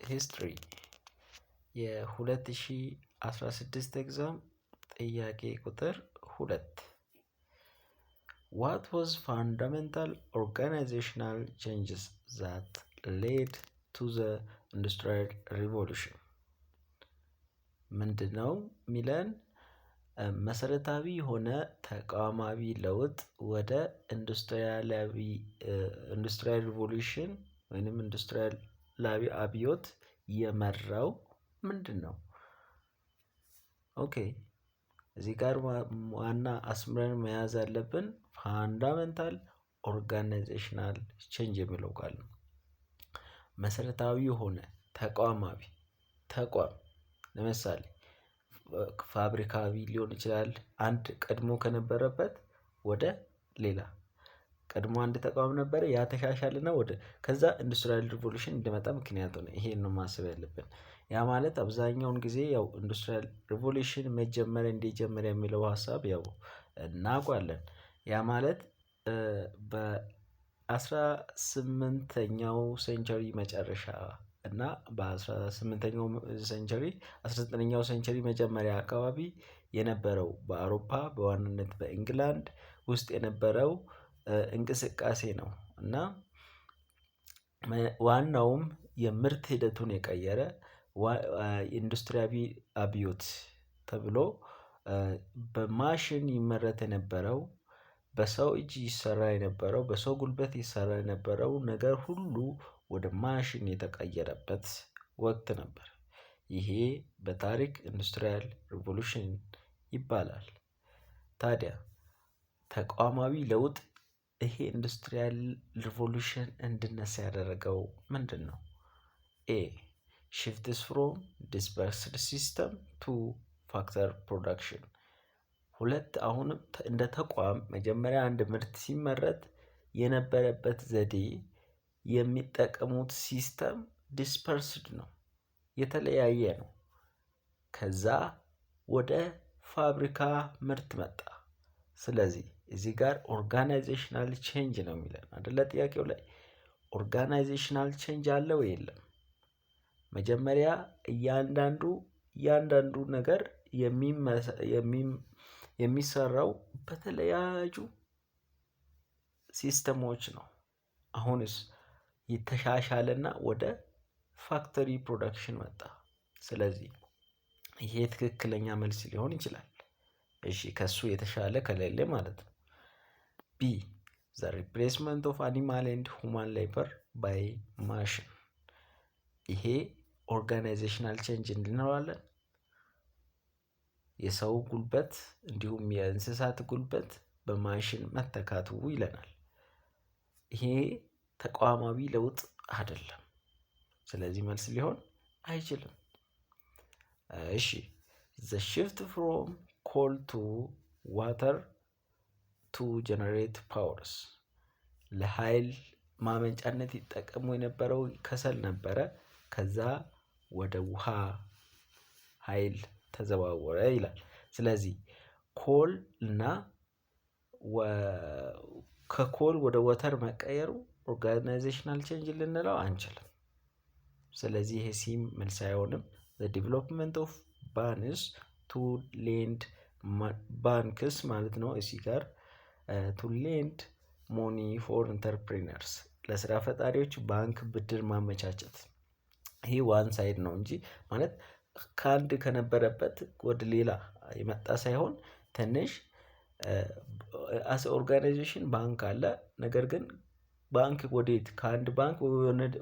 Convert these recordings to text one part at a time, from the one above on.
History የ2016 exam ጥያቄ ቁጥር 2። What was fundamental organizational changes that led to the industrial revolution? ምንድነው ሚለን? መሰረታዊ የሆነ ተቋማዊ ለውጥ ወደ industrial revolution ወይንም ኢንዱስትሪያላዊ አብዮት የመራው ምንድነው? Okay፣ እዚህ ጋር ዋና አስምረን መያዝ ያለብን fundamental organizational change የሚለው ቃል ነው። መሰረታዊ የሆነ ተቋማዊ ተቋም ለምሳሌ ፋብሪካዊ ሊሆን ይችላል። አንድ ቀድሞ ከነበረበት ወደ ሌላ፣ ቀድሞ አንድ ተቋም ነበረ፣ ያ ተሻሻለና ወደ ከዛ industrial revolution እንዲመጣ ምክንያት ሆነ። ይሄን ነው ማሰብ ያለብን። ያ ማለት አብዛኛውን ጊዜ ያው industrial revolution መጀመሪያ እንዴት ጀመረ የሚለው ሀሳብ ያው እናውቃለን። ያ ማለት በ18ኛው century መጨረሻ እና በ18ኛው century 19ኛው century መጀመሪያ አካባቢ የነበረው በአውሮፓ፣ በዋናነት በኢንግላንድ ውስጥ የነበረው እንቅስቃሴ ነው። እና ዋናውም የምርት ሂደቱን የቀየረ ኢንዱስትሪያዊ አብዮት ተብሎ በማሽን ይመረት የነበረው፣ በሰው እጅ ይሰራ የነበረው፣ በሰው ጉልበት ይሰራ የነበረው ነገር ሁሉ ወደ ማሽን የተቀየረበት ወቅት ነበር። ይሄ በታሪክ industrial revolution ይባላል። ታዲያ ተቋማዊ ለውጥ ይሄ industrial revolution እንዲነሳ ያደረገው ምንድነው? A, shifts from dispersed system to factory production። ሁለት፣ አሁንም እንደ ተቋም መጀመሪያ አንድ ምርት ሲመረት የነበረበት ዘዴ፣ የሚጠቀሙት system dispersed ነው፣ የተለያየ ነው። ከዛ ወደ ፋብሪካ ምርት መጣ። ስለዚህ እዚህ ጋር organizational change ነው የሚለን አይደለ? ጥያቄው ላይ organizational change አለ ወይ የለም? መጀመሪያ እያንዳንዱ ነገር የሚሰራው በተለያዩ system ኦች ነው። አሁንስ የተሻሻለና ወደ factory production መጣ። ስለዚህ ይሄ ትክክለኛ መልስ ሊሆን ይችላል። እሺ፣ ከሱ የተሻለ ከሌለ ማለት ነው። B, the replacement of animal and human labor by machine። ይሄ organizational change እንለዋለን። የሰው ጉልበት እንዲሁም የእንስሳት ጉልበት በማሽን መተካቱ ይለናል። ይሄ ተቋማዊ ለውጥ አይደለም። ስለዚህ መልስ ሊሆን አይችልም። እሺ፣ the shift from coal to water to generate powers። ለኃይል ማመንጫነት ይጠቀሙ የነበረው ከሰል ነበረ። ከዛ ወደ ውሃ ኃይል ተዘዋወረ ይላል። ስለዚህ coal እና ከ coal ወደ water መቀየሩ organizational change ልንለው አንችልም። ስለዚህ ይሄ C ም መልስ አይሆንም። The development of banks to lend፣ banks ማለት ነው እዚህ ጋር፣ to lend money for entrepreneurs፣ ለስራ ፈጣሪዎች ባንክ ብድር ማመቻቸት። ይሄ one side ነው እንጂ ማለት ከአንድ ከነበረበት ወደ ሌላ የመጣ ሳይሆን ትንሽ as organization ባንክ አለ። ነገር ግን ባንክ ወዴት ከአንድ ባንክ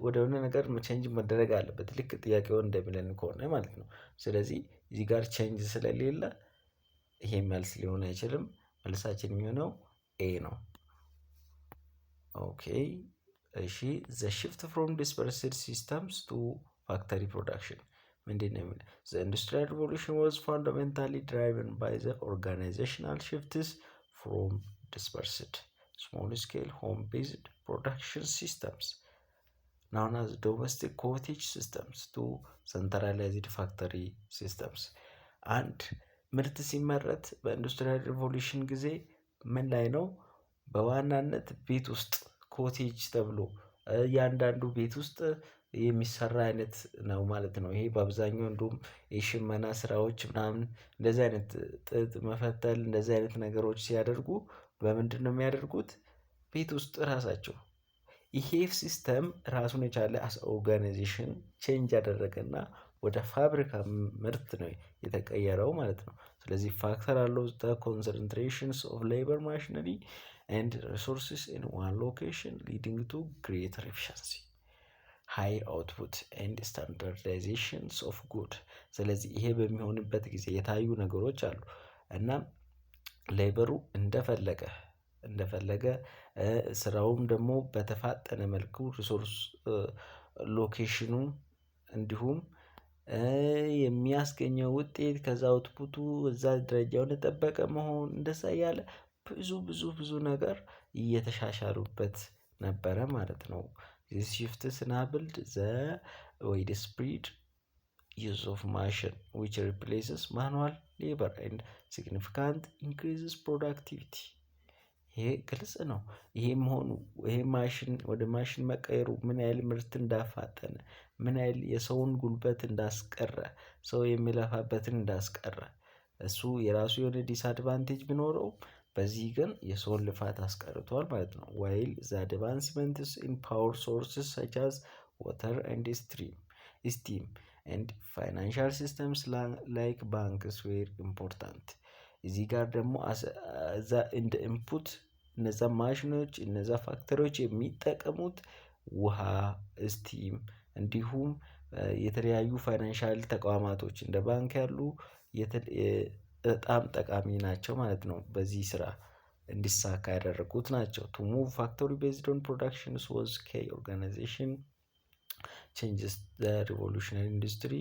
ወደ ሆነ ነገር change መደረግ አለበት፣ ልክ ጥያቄውን እንደሚለን ከሆነ ማለት ነው። ስለዚህ እዚህ ጋር change ስለሌለ ይሄ መልስ ሊሆን አይችልም። መልሳችን የሚሆነው A ነው። Okay፣ እሺ፣ the shift from dispersed systems to factory production ምንድነው የሚለው? The industrial revolution was fundamentally driven by the organizational shifts from dispersed small scale home based production systems known as domestic cottage systems to centralized factory systems። አንድ ምርት ሲመረት በ industrial revolution ጊዜ ምን ላይ ነው? በዋናነት ቤት ውስጥ cottage ተብሎ እያንዳንዱ ቤት ውስጥ የሚሰራ አይነት ነው ማለት ነው። ይሄ በአብዛኛው እንደውም የሽመና ስራዎች ምናምን እንደዚህ አይነት ጥጥ መፈተል እንደዚህ አይነት ነገሮች ሲያደርጉ በምንድነው የሚያደርጉት? ቤት ውስጥ ራሳቸው። ይሄ system ራሱን የቻለ as organization change ያደረገና ወደ ፋብሪካ ምርት ነው የተቀየረው ማለት ነው። ስለዚህ factory allows the concentrations of labor, machinery and resources in one location, leading to greater efficiency, high output and standardizations of good። ስለዚህ ይሄ በሚሆንበት ጊዜ የታዩ ነገሮች አሉ እና labor ኡ እንደፈለገ እንደፈለገ ስራውም ደግሞ በተፋጠነ መልኩ resource location ኑ እንዲሁም የሚያስገኘው ውጤት ከዛ output ኡ እዛ ደረጃውን የጠበቀ መሆን እንደዛ እያለ ብዙ ብዙ ብዙ ነገር እየተሻሻሉበት ነበረ ማለት ነው። This shifts enabled the widespread use of machine, which replaces manual labor and significant increases productivity። ይሄ ግልጽ ነው። ይሄ መሆኑ ይሄ ማሽን ወደ ማሽን መቀየሩ ምን ያህል ምርት እንዳፋጠነ፣ ምን ያህል የሰውን ጉልበት እንዳስቀረ፣ ሰው የሚለፋበትን እንዳስቀረ እሱ የራሱ የሆነ disadvantage ቢኖረውም በዚህ ግን የሰውን ልፋት አስቀርቷል ማለት ነው። While the advancements in power sources such as water and steam and financial systems like banks were important። እዚህ ጋር ደግሞ እዛ እንደ input እነዛ ማሽኖች እነዛ factory ዎች የሚጠቀሙት ውሃ፣ steam እንዲሁም የተለያዩ financial ተቋማቶች እንደ ባንክ ያሉ በጣም ጠቃሚ ናቸው ማለት ነው። በዚህ ስራ እንዲሳካ ያደረጉት ናቸው። To move factory based on productions was key organization changes. The revolutionary industry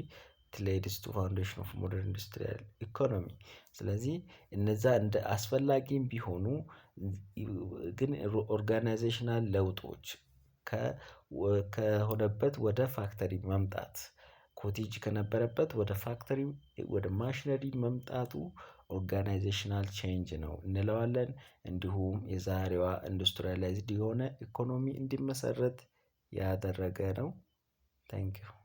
leads to foundation of modern industrial economy። ስለዚህ እነዛ እንደ አስፈላጊም ቢሆኑ ግን organizational ለውጦች ከሆነበት ወደ factory መምጣት፣ cottage ከነበረበት ወደ factory ወደ ማሽነሪ መምጣቱ organizational change ነው እንለዋለን። እንዲሁም የዛሬዋ industrialized የሆነ ኢኮኖሚ እንዲመሰረት ያደረገ ነው። Thank you.